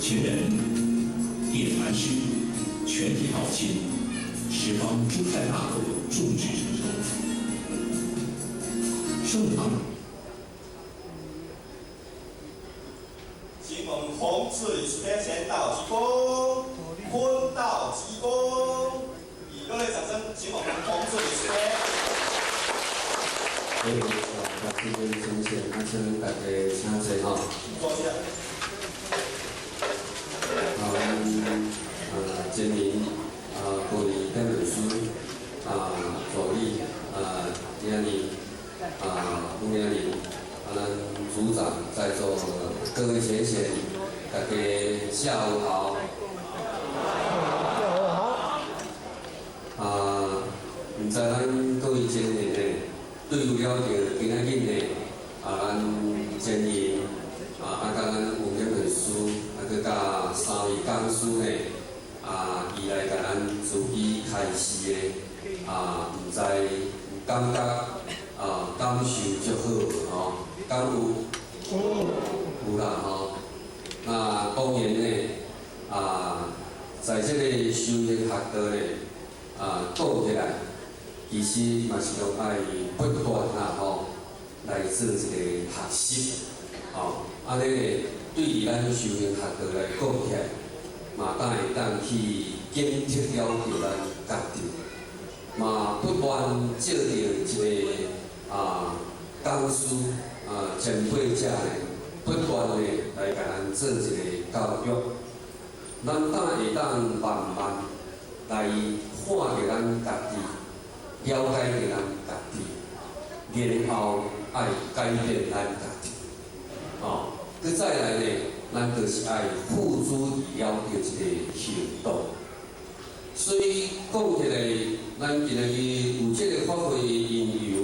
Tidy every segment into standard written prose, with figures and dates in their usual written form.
千人，點傳師，全體道親，十方諸善大德眾志成城，盛唐。請問洪賜理師簽到鞠躬，昏道鞠躬，以熱烈掌聲，請我們洪賜理師。哎，啊，這邊先生，啊，請大家請坐吼。多謝。啊，阮前面啊，各位點傳師啊，助理啊，經理啊，副經理，啊，咱組長在座各位前賢，大家下午好。下午好。啊，毋知咱各位前賢呢，對有了著今仔日呢，啊，咱前賢啊，啊，佮咱吳點傳師，啊，閣佮三位講師呢，啊，伊來共咱慈悲開示的，啊，毋知有感覺啊，感受足好無吼？敢有？有啦吼。那當然呢，啊，在這個修行學道呢，啊，講起來，其實嘛是攏愛不斷啦吼，來做一個學習，吼，按呢呢，對於咱修行學道來講起來，嘛當會當去檢測了著咱家己，嘛不斷借著一個啊講師啊前輩者呢，不斷的來共咱做一個教育，咱當會當慢慢來看著咱家己，了解著咱家己，然後愛改變咱家己，哦，閣再來呢，咱就是愛付諸於了著一個行動。所以講起來，咱今仔日有這個法會的因由，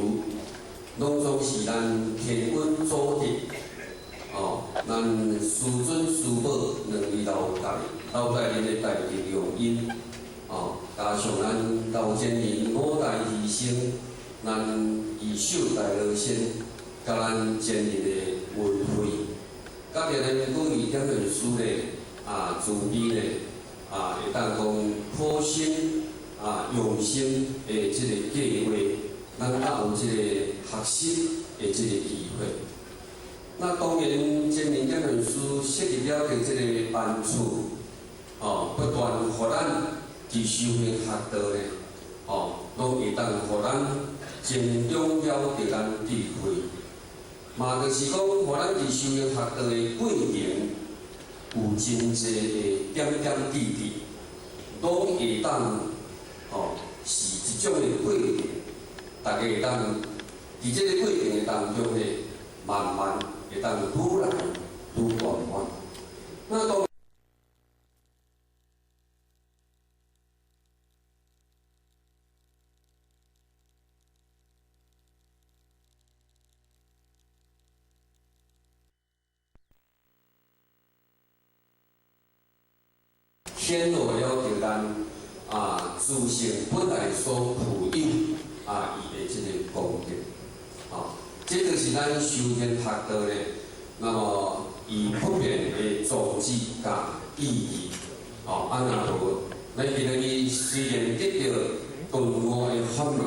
攏總是咱天恩祖德，哦，咱師尊師母兩位老大老大人的大德用因，哦，加上咱老前人五代犧牲，咱二手大羅仙，佮咱前人的恩惠，佮著咱各位點傳師呢，啊，慈悲呢，啊，會當講苦心啊，用心的這個計劃，咱才有這個學習的這個機會。那當然，前人點傳師設立了這個班次，哦，不斷予咱佇修行學道呢，哦，攏會當予咱增長了著咱智慧。嘛，就是講，予咱佇修行學道的過程，有真濟的點點滴滴，攏會當，哦，是一種的過程。大家會當佇這個過程的當中呢，慢慢會當愈來愈圓滿。那當顯露了著咱啊自性本來所具有啊伊的這個功德，哦，這就是咱修行學道咧。那麼伊普遍的宗旨佮意義，哦，啊若無，咱今仔日雖然得著頓悟的法門，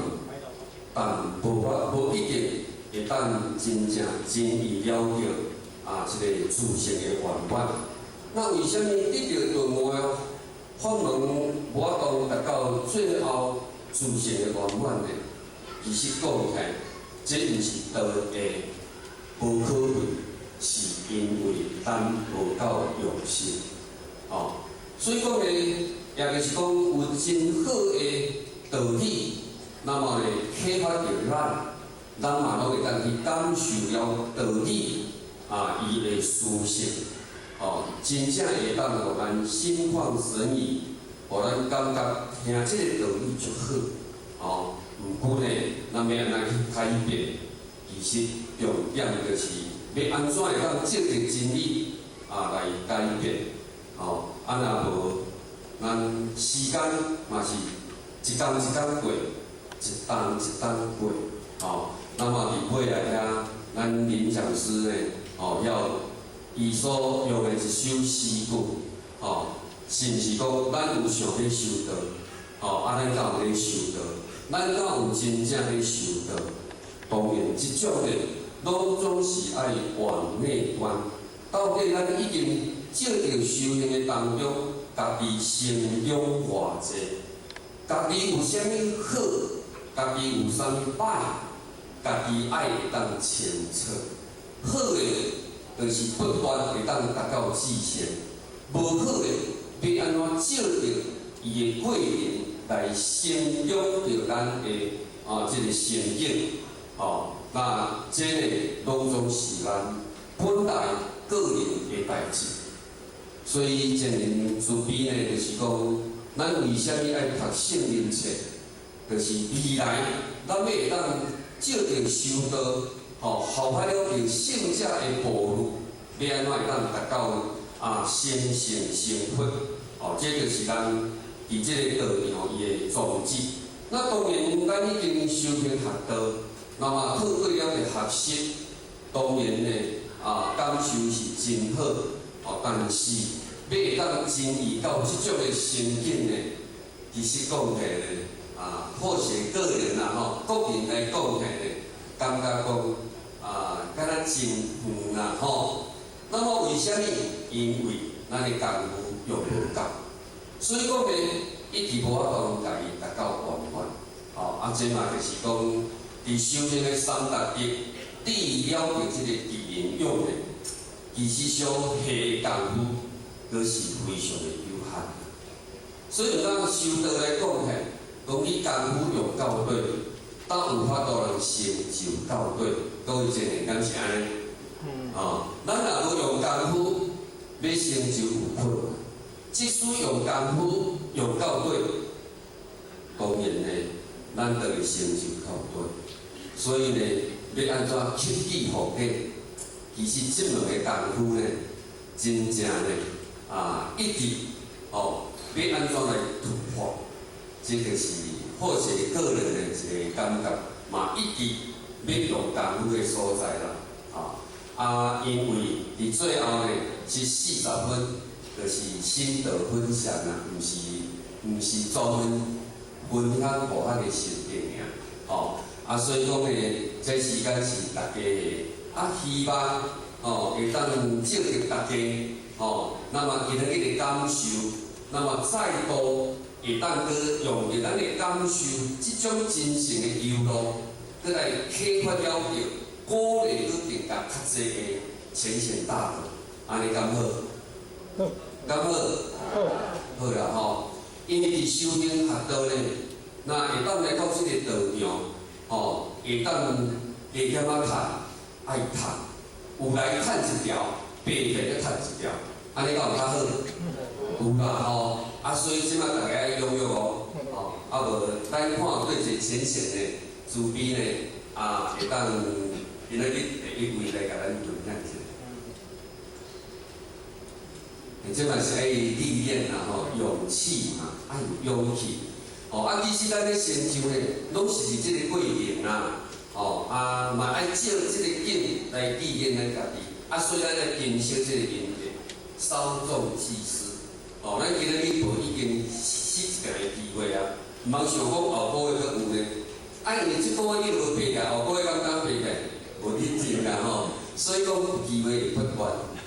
但無法無一定會當真正真意了著啊這個自性的圓滿。那為啥物得著頓悟的法門，無法度達到最後自性的圓滿呢？其實講起來，這毋是道的無可貴，是因為咱無夠用心，哦。所以講呢，也就是講有真好的道理，那麼呢，啟發著咱，咱嘛攏會當去感受了道理啊，伊的殊勝，哦，真正會當予咱心曠神怡，予咱感覺聽這個道理就好，哦。毋過呢，咱欲按怎去改變？其實重點就是欲按怎會當藉著真理啊來改變，哦，啊若無，咱時間嘛是一工一工過，一冬一冬過，哦，那麼佇尾來遐，咱林講師呢，哦，要伊所用的一首詩句，吼，是毋是講咱有想欲修道？吼，啊，咱敢有咧修道？咱敢有真正咧修道？當然，這種的攏總是愛往內觀，到底咱已經照著修行的當中，家己成長偌濟，家己有啥物好，家己有啥物歹，家己愛會當清楚。好的，就是不斷會當達到至善；無好的，欲按怎照著伊的過程來成長著咱的啊這個心境，吼，那這個攏總是咱本來個人的代誌。所以前人慈悲呢，就是講，咱為啥物愛讀聖人冊？就是未來咱欲會當照著修道，吼，效法了著聖者的步履，欲按怎會當達到啊成聖成佛？吼，這就是咱佇這个道場伊的宗旨。那當然，咱已經修行學道，那麼透過了的學習，當然呢，啊感受是真好，哦，但是欲會當真易到這種的心境呢，其實講起來呢，啊，或是個人啦吼，個人來講起來，感覺講啊，敢若真遠啦吼。那麼為啥物？因為咱的功夫用無夠，所以講呢，一直無法度共伊達到圓滿。吼，啊，這嘛就是講，佇修行的三達德，對了著這個智能用的，其實所下的功夫，閣是非常的有限。所以咱修道來講起，講你功夫用到底，才有法度人成就到底。各位真的敢是按呢？哦，咱若無用功夫，欲成就有困難。即使用功夫用到底，當然呢，咱就會成就到底。所以呢，欲按怎克己復己，其實這門的功夫呢，真正呢，啊，一直哦，欲按怎來突破，這就是好勢個人的一個感覺，嘛一直欲用功夫的所在啦，啊。啊，因為佇最後呢是40分，就是心得分享啊，毋是專門分享佛學的心得爾，吼。啊，所以講呢，這時間是大家的，啊，希望吼會當借著大家吼，那麼今仔日的感受，那麼再度會當閣用著咱的感受，這種真誠的流露，閣來啟發了著。鼓勵閣更加較濟的淺顯大德，按呢敢好？好。敢好？好。好啦吼，因為佇修行學道呢，若會當來到這個道場，吼，會當加減仔趁，愛趁，有來趁一條，白白閣趁一條，按呢敢有較好？有啦吼，啊，所以這擺大家愛踴躍哦，吼，啊無咱看對一個淺顯的慈悲呢，啊，會當。今仔日第一位來共咱分享一下，這嘛是愛歷練啦吼，勇氣嘛，愛有勇氣。吼啊，其實咱咧成就呢，攏是佇這個過程啦，吼啊，嘛愛照這個境來歷練咱家己。啊，所以咱來珍惜這個因緣，稍縱即逝。吼，咱今仔日無已經失一個機會啊，毋通想講後個月閣有呢。啊，因為這個月你無爬起來，後個月敢當爬起來？無認真啦吼，所以講機會會不斷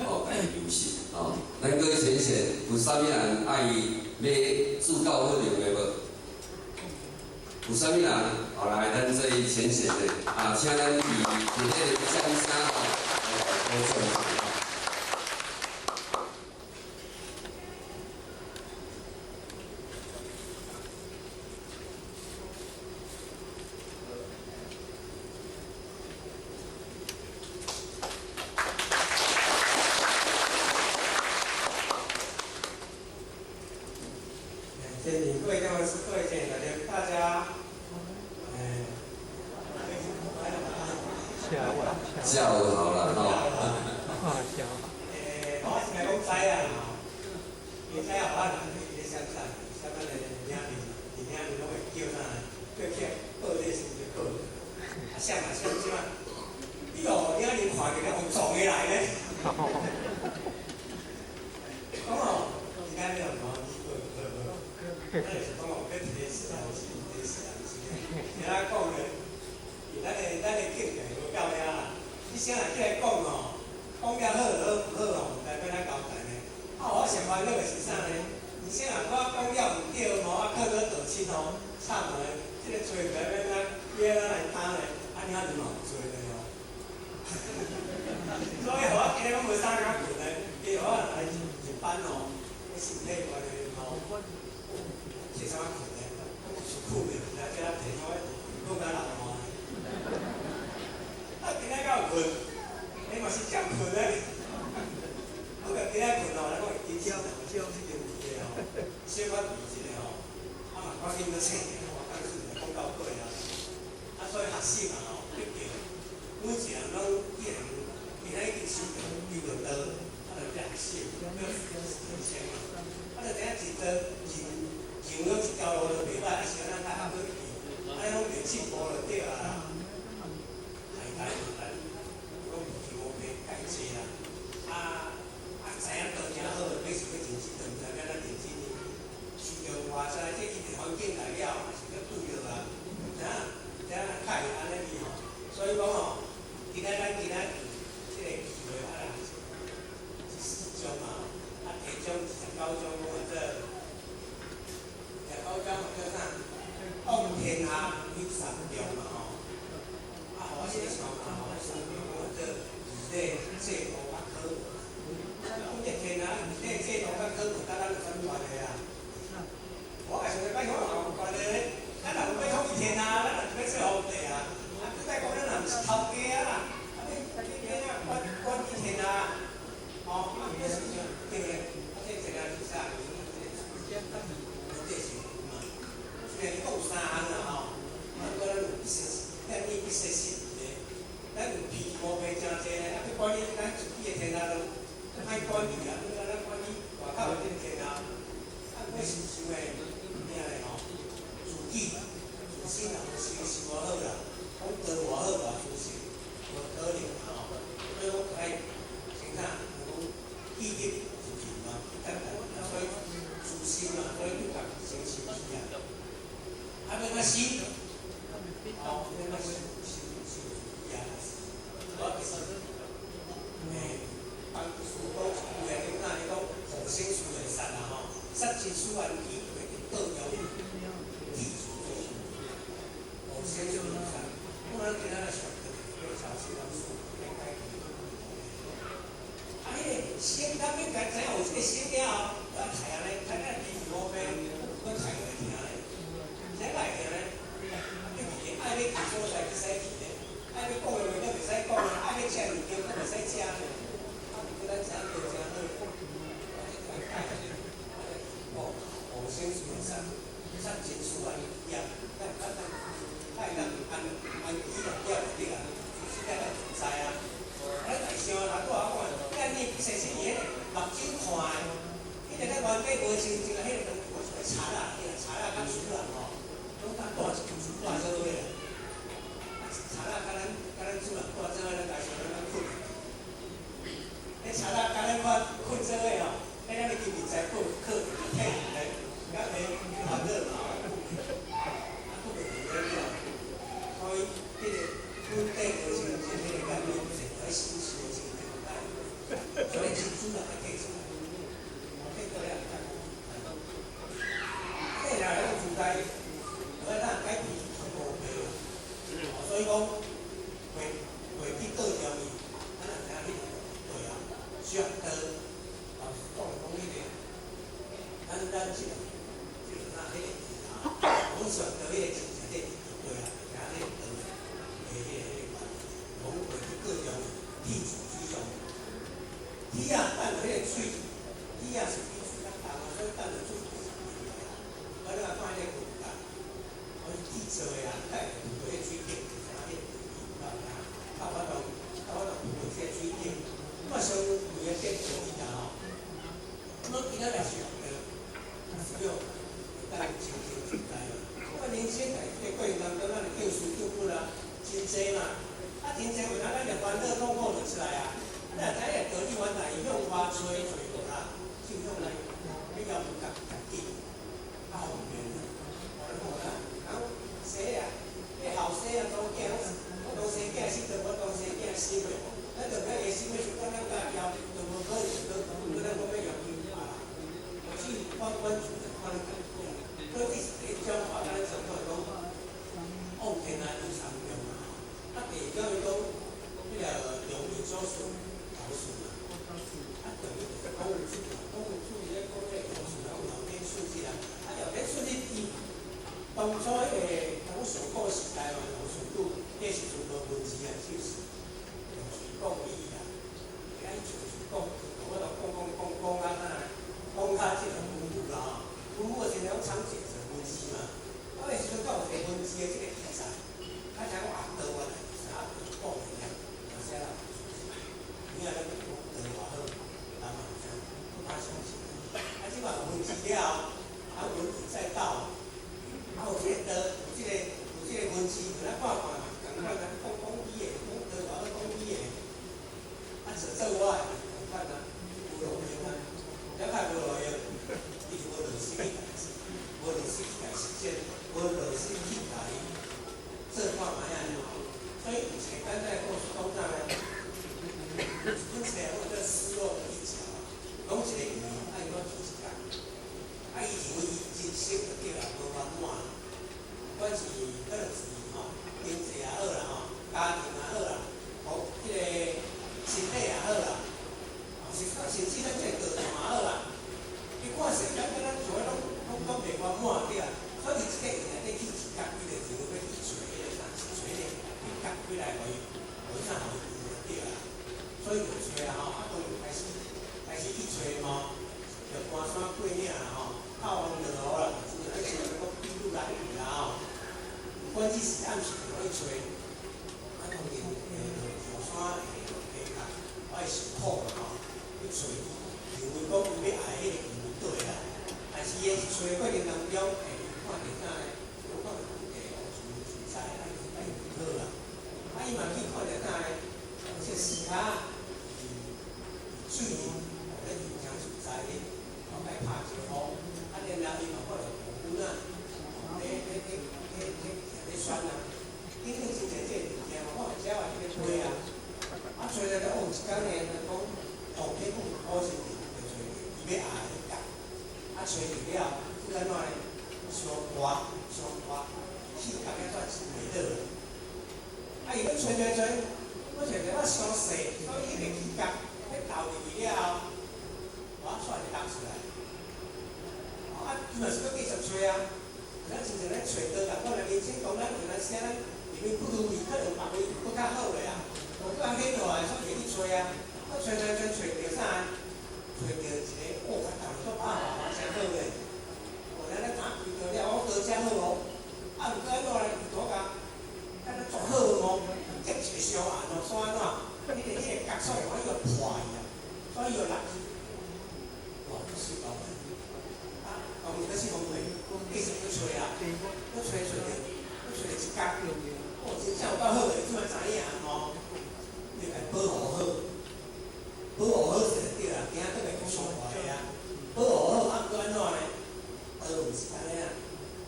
吼，共伊流失吼。咱各位淺顯有啥物人愛欲自告奮勇的無？有啥物人？好來，咱這淺顯的啊，請咱佇佇彼个掌聲吼來鼓掌。下午好啦，吼。啊，下午。欸，我是來講知啊，吼，伊知影我人伫咧啥啥，啥物的領面，伫領面攏會叫啥，叫起來報這時就報。啊，啥嘛啥這馬，你哦領面看見咧，有撞的來咧。咱就是講哦，欲提死人是提死人是。聽咱講的，咱的境界無夠遐啦。你啥人起來講吼，講了好好毋好吼，毋知欲按怎交代呢？啊，我上煩惱的是啥呢？你啥人我講了毋對吼，啊，靠做道親吼，慘的，這个罪毋知欲按怎欲按怎來擔呢？按呢你嘛有罪的吼。所以我今日攏無啥通困呢，伊予我來入班吼，身體關係吼，是啥物困呢？出苦袂來遮提我講甲流汗。啊，今仔敢有困？你嘛是照困咧。我甲今仔困吼，咱講會緊張，這個問題吼，小可提一下吼，啊嘛趕緊閣醒起來，我當時講到尾啊。啊，所以學習嘛吼，必定每一個人攏既然今仔已經修著修著道，啊，就欲學習，欲提升嘛。啊，就知影真多人人攏一條路就袂歹，啊是按怎較較好去，按呢攏袂進步就對啊啦。大概嘛，咱講皮毛皮介濟啦，啊啊知影道誠好，欲是欲認真，就毋知欲按怎認真。受著外在這一個環境來了，也是閣對落啊，毋知影毋知影較會按呢去吼。所以講吼，今仔咱今仔這個機會啊，是四章嘛，啊，第一章29章講啊做，29章叫啥？望天下為三重嘛吼。啊，我這個想嘛吼，三重講啊做義理、制度佮考核。講這天下義理、制度佮考核，佮咱有啥物關係啊？我會想著佮遐有關係咧，咱若有欲統一天下，咱若是欲做皇帝啊，啊，閣再講咱若毋是頭家啊，啊，你欲按怎管管理天下？吼，啊，這是啥？對不對？啊，這一個是啥？這是嘛？雖然講有三項啦吼，啊，過咱有必須，咱你必須是咧，咱有皮毛皮誠濟咧，啊，去管理咱自己的天下都歹管理啊，你按怎管理外口的這個天下？啊，我是想的，咩咧吼？自己自身若無修修偌好啦，講道偌好偌自信，無可能啦吼。所以講愛先啥？講記憶是人嘛，簡單，所以自身嘛，所以對家己先修起啊。啊，欲按怎修？哦，欲按怎修修修自己啊？我其實，幫師講一句話，你若你講護生事會殺啦吼，殺親事安基會倒中地主做護生事會殺。我咱今仔日上課要查這本書，要解決。啊，彼个先，咱欲該知影有這個先了後，我刣按呢，刣啊皮毛皮，閣刣會疼咧，啥會疼咧？啊，對去愛欲去所在袂使去咧，愛欲講的話閣袂使講啊，愛欲食物件閣袂使食咧。啊，毋過咱知影道誠好，我這個解哦，護生事會殺，殺親事安業，咱咱咱愛當安安居樂業就對啊，其實咱就知啊。咱來想若拄仔講，咱你其實是伊彼個目睭看的，彼個咱冤家無清淨啊，彼個我是賊仔，彼個賊仔佮主人吼，攏當帶一條厝帶做伙啦。啊，賊仔佮咱主人帶做伙，咱家想咱咱困。彼賊仔佮咱看困做伙吼，彼咱的金銀財寶靠退來，佮袂煩惱嘛。啊，佫袂伫咧了，所以彼個本底無清淨，彼個概念是愛修修清淨來，所以是主人愛退出來，退過了較退來咱自在，我咱改變無白，所以講袂袂去倒中伊，咱若知影彼個對啊，上道，啊，講講彼個，咱這個那彼個啊，講上道彼個真正這對啊，知影彼個道的彼個講袂去過中伊，剔除水上，鐵仔等彼個水，鐵仔是比水較重啊，所以等落水就是啊。我你若看彼個文件，我是鐵做的啊，較會浮佇彼水頂，知影彼個道理啊？較法度浮佇這個水頂，我上規個變做伊啦吼。我今仔來上課，需要當清清自在嘛。我人生在這個過程當中，咱會叫事叫骨啊，真濟嘛。啊，真濟有當咱就煩惱痛苦就出來啊。你若知影道理原來向外揣揣無啦，就向內，你要有家己。較方便啦。我咧講啦，講生啊，你後生啊，當囝，我當生囝時陣，我當生囝生的，咱就欲伊生的時陣，咱甲要求就無可能，閣咱講欲要求別人。我只我阮就看你家己。所以這是第一種，我甲咱講講講，往天來有三種嘛。啊，第二種伊講，彼個容易做事，老實嘛。啊，第二就是講有趣嘛，講有趣咧，講彼個老實啊，有聊天順序啦。啊，聊天順序伊當初彼個講上古時代嘛，老順拄，彼時陣無文字啊，就是用喙講語啦。愛隨喙講，我就講講講講啊，講較這個豐富啦吼。豐富的時陣攏倉寫成文字嘛。啊，彼時陣閣有一個文字的這個記載，啊，聽講啊，道原來就是啊，講的爾，嘛寫啦。你若咧講道偌好，人嘛有啥不較相信。啊，這擺有文字了後，啊，文以載道，啊，有這個道，有這個有這個文字，咱看看嘛，仝款啊，講講伊的，講道偌好，講伊的，啊，做做我的仝款啊，無路用啊，了解無路用，伊就無落心去共做，無落心去共實踐，無落心去共伊做看覓仔嘛。所以有一個簡單的故事講啥呢？一本冊我叫《失落的一角》，講一個漁愛我去一工，啊，伊認為伊人生就對啦，無圓滿，不管是可能是吼經濟也好啦吼，家庭也好啦，吼，彼個身體也好啦，甚至咱這個道場也好啦，伊看世間敢若像攏攏講袂圓滿對啊，所以這個伊內底去一工，伊就認為欲去揣彼個啥，去揣彼個彼角幾來予伊，予啥予伊就對啦。所以就揣啊吼，啊當然開始去揣吼，就搬山過嶺啦吼，透風落雨啦，真正咧像講篳路藍縷啦吼。不管只是暗時就去揣，啊當然會落山會落溪卡，愛受苦嘛吼，去揣，認為講伊欲愛彼個魚倒來啦，但是伊揣過程當中，會看著啥呢？有看著土地哦，自在，啊伊啊伊好啦，啊伊嘛去看著啥呢？這四跤伫水哦，咧游誠自在咧，哦，共伊拍招呼，啊，然後伊嘛看著鴣仔，哦，咧咧咧咧咧咧選啊，等等真濟這個物件嘛，看著遮嘛這個飛啊，啊，揣來了哦，一工呢，講後天母好心就揣伊欲愛彼角，啊，揣著了，閣按怎呢？傷大，傷大，氣共遐煞真袂落。啊，伊閣揣揣揣，閣揣著啊傷細，所以彼個氣角欲投入去了後，我煞就落出來。啊，伊嘛是閣繼續揣啊，咱親像咧揣刀共款啊，人生當咱有當時咱入面不如意，可能別位閣較好的啊，無閣較顯落來，所以會去揣啊。啊，揣揣揣揣著啥？揣著一個哦，較投入煞拍麻誠好的。哦，咱咧打開刀了，我刀誠好無？啊，毋過按怎咧？伊拄共，敢若足好無？接一個小案哦，煞按怎？彼個角煞會伊就破去啊，所以就落去。哇，死亡！啊，當然閣死亡未？繼續閣揣啊，閣揣揣著，閣揣著一角。哦，真正有夠好的，這擺知影吼，你共保護好，保護好勢就對啦，驚閣會閣傷壞啊。保護好，啊，毋過按怎呢？刀毋是按呢啊。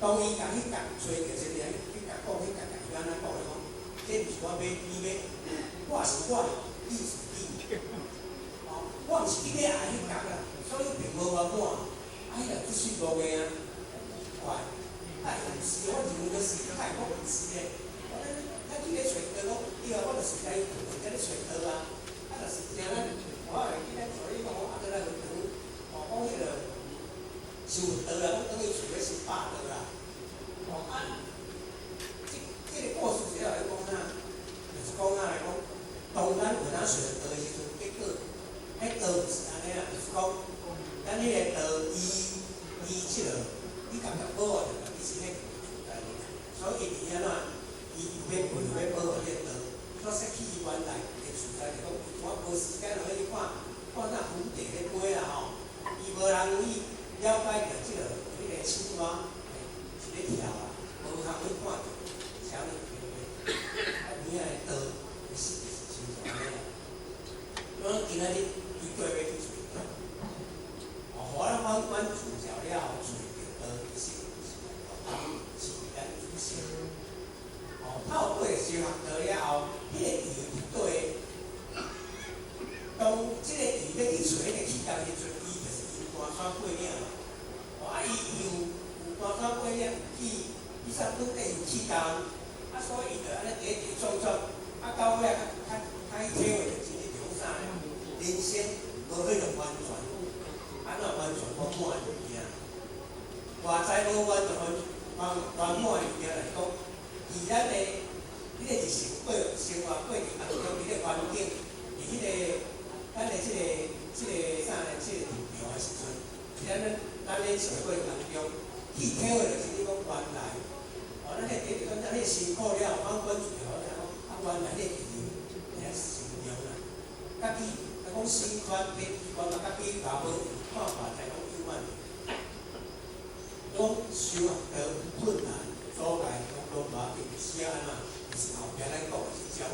當伊共彼角揣著時陣，彼角講，彼角共伊按怎講咧講？這毋是我欲，你欲，我是我，你是你。哦，我毋是去欲愛彼角啦，所以並無圓滿。啊，彼個足失望的啊，怪，啊，毋是，我認為就是，較會講毋是的。我咧，咱去咧揣刀講，對啊，我就是來佇遮咧揣刀啊。啊，就是正咱，我會記咱做你講，啊，倒來學堂，哦，講彼個收刀啊，講轉去揣欲收百刀啦。哦啊，這個故事是要來講啥？就是講啥來講，當咱有當揣刀的時陣，結果，彼刀毋是按呢啊，就是講，咱彼個刀，伊伊這個，你感覺保護著，其實彼個存在的。所以伊伫按怎？伊又欲又欲保護彼個刀，所以失去伊原來的存在，就講伊拄無時間落去看，看那蝴蝶咧飛啦吼，伊無人去了解著這個彼個青蛙是咧跳啊，無通去看著，啥物飛飛，啊，有影的刀其實就是親像按呢啊。我今仔日伊過欲去揣刀，哦，予咱反觀自照了後揣著刀，其實起工時陣，伊就是因搬山過嶺嘛。哦，啊，伊伊有有搬山過嶺，去去啥本地有起工，啊，所以伊就按呢跌跌撞撞，啊，到尾啊，較較較去體會著真正講啥咧？人生無彼個完全，按怎完全圓滿的物件？偌知無完全圓圓滿的物件來講，佇咱的彼個日常過生活過程當中，佇個環境，佇彼個咱的這個啥呢？這個立場的時陣，佇咱咧生活過程當中，去體會著是你講原來，哦，咱彼個第一咱彼個辛苦了，反觀出來，我知講啊，原來彼個理由會曉成功啦。家己啊講心寬體寬嘛，家己若無看法，才講有萬，講修學的困難阻礙攏攏無要緊，是按怎？就是後壁咱講的是這。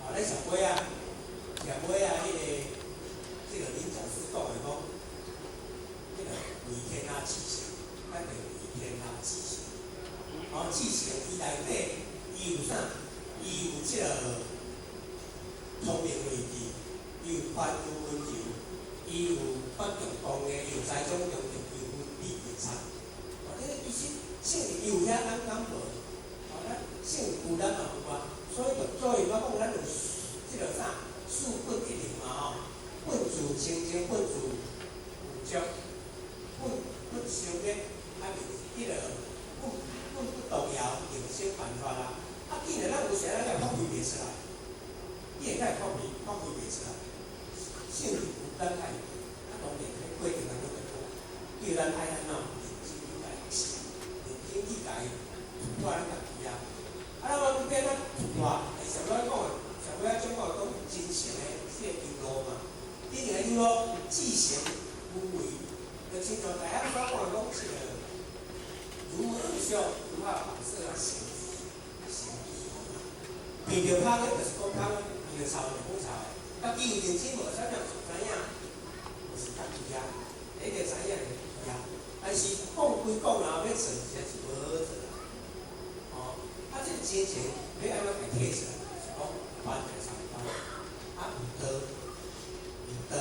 啊，咱上尾啊，上尾啊，彼個這個林講師講的講，彼個為天下志成，咱就為天下志成。哦，志成伊內底伊有啥？伊有這個聰明睿智，伊有寬裕溫柔，伊有發揚光的，伊有才種中正，伊有文理文采。哦，這個其實聖人伊有遐，咱敢無？哦，咱聖有咱嘛有啊。所以就做伊我講，咱有這個啥四不一靈嘛吼，本自清淨，本自具足，本不生滅，啊，彼個本本不動搖，永生萬法啊。啊，既然咱有啥，咱會發揮袂出來，你會會發揮發揮袂出來。聖人有咱愛，啊，當然佇過程當中就講，叫咱愛按怎認真去共學習，認真去共突破咱家己啊。啊，咱欲按怎突破？上尾講的，上尾仔講講真誠的這個道路嘛。真誠的道路，至誠無為，就親像大漢所講的講這個如何修，如何法色啊，行行嘛。鼻著香的，就是講香，鼻著臭就講臭的。家己有認真無？啥物人知影？就是家己啊，你就知影就家己啊。但是講歸講啊，欲做實在是無好做啦。哦，啊，這個真誠欲按怎共提出來？就是講完全相反，啊，有道有道，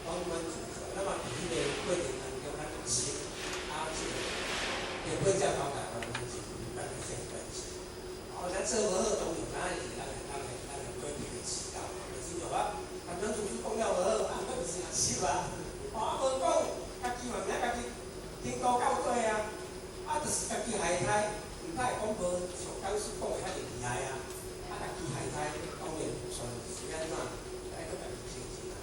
完完全全。那麼佇彼個過程當中，咱學習啊，這個會才交代完全咱有啥關係？哦，咱做無好，當然咱是咱會咱會咱會過去會遲到。就是像我，剛剛主持講了無好，啊，毋過就是實啊。哦，啊無講，家己嘛毋知家己頂高到底啊，啊，就是家己害刣，毋敢會講無像講師講的遐爾厲害啊。啊，家己害刣，當然算是按怎，愛閣家己精進啊。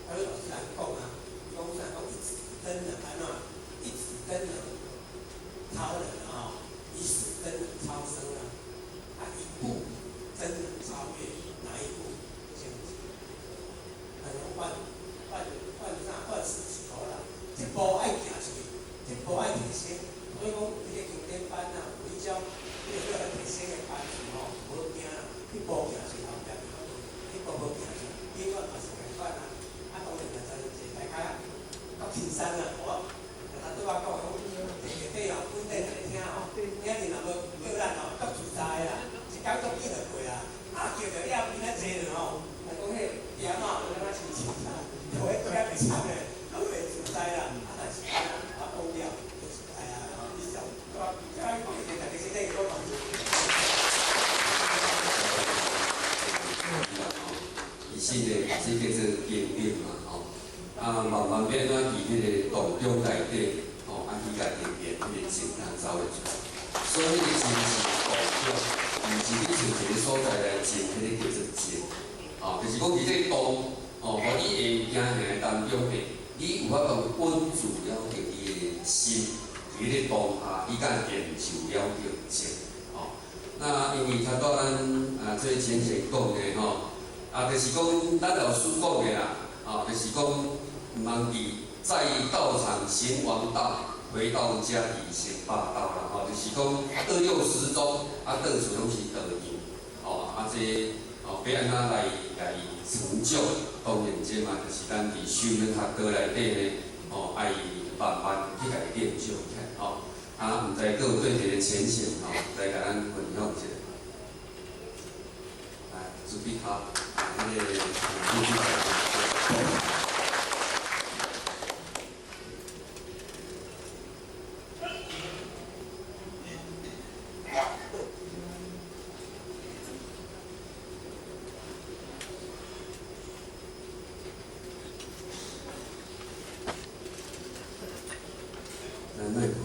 啊，你老師人講啊，伊講啥？講一指真能按怎？一指真能超人啊，一世真能超生啊，啊，一步真能超越哪一步？前進。啊，萬萬萬啥？萬事起頭難，這步愛行出去，這步愛提升。所以講，彼個經典班啊，有彼種，彼個叫提升的班次吼，無驚啦，一步行出去後壁就一步步行出去，永遠嘛是仝款啊。啊，當然嘛，就坐大家較輕鬆啊，我他對我講講，地底吼，本地人咧聽吼，聽陣若無叫咱吼，足自在啦，一工足緊就過啦。啊，叫著了邊仔坐落吼，來講彼個點啊，有感覺親像啥，就會對遐袂慘咧，攏袂自在啦。啊，但是我講了就是哎呀，你上，我我講一個，大家身體好嘛。其實呢，這叫做經典嘛，吼。啊，慢慢欲按怎佇彼個道中內底，吼，啊去共練練彼個靜通走會出來。所以彼個靜是道中，毋是你找一個所在來靜，彼個叫做靜。吼，就是講佇這個道，吼，予你會行行的當中呢，你有法度穩住了著你的心，佇彼個當下，你敢練就了著靜，吼。那因為頭拄咱啊，最淺顯講的吼，啊，就是講咱老師講的啦，吼，就是講毋通佇在道場行王道，回到家裡行霸道啦，吼，就是講二六時中，啊，到處攏是道場，吼，啊，這吼欲按怎來來成就？當然這嘛，就是咱佇修煉學道內底呢，吼，愛慢慢去共伊練就起來，吼。啊，毋知閣有對一个淺顯吼，來共咱分享一下。來，準備好，彼個。莫看。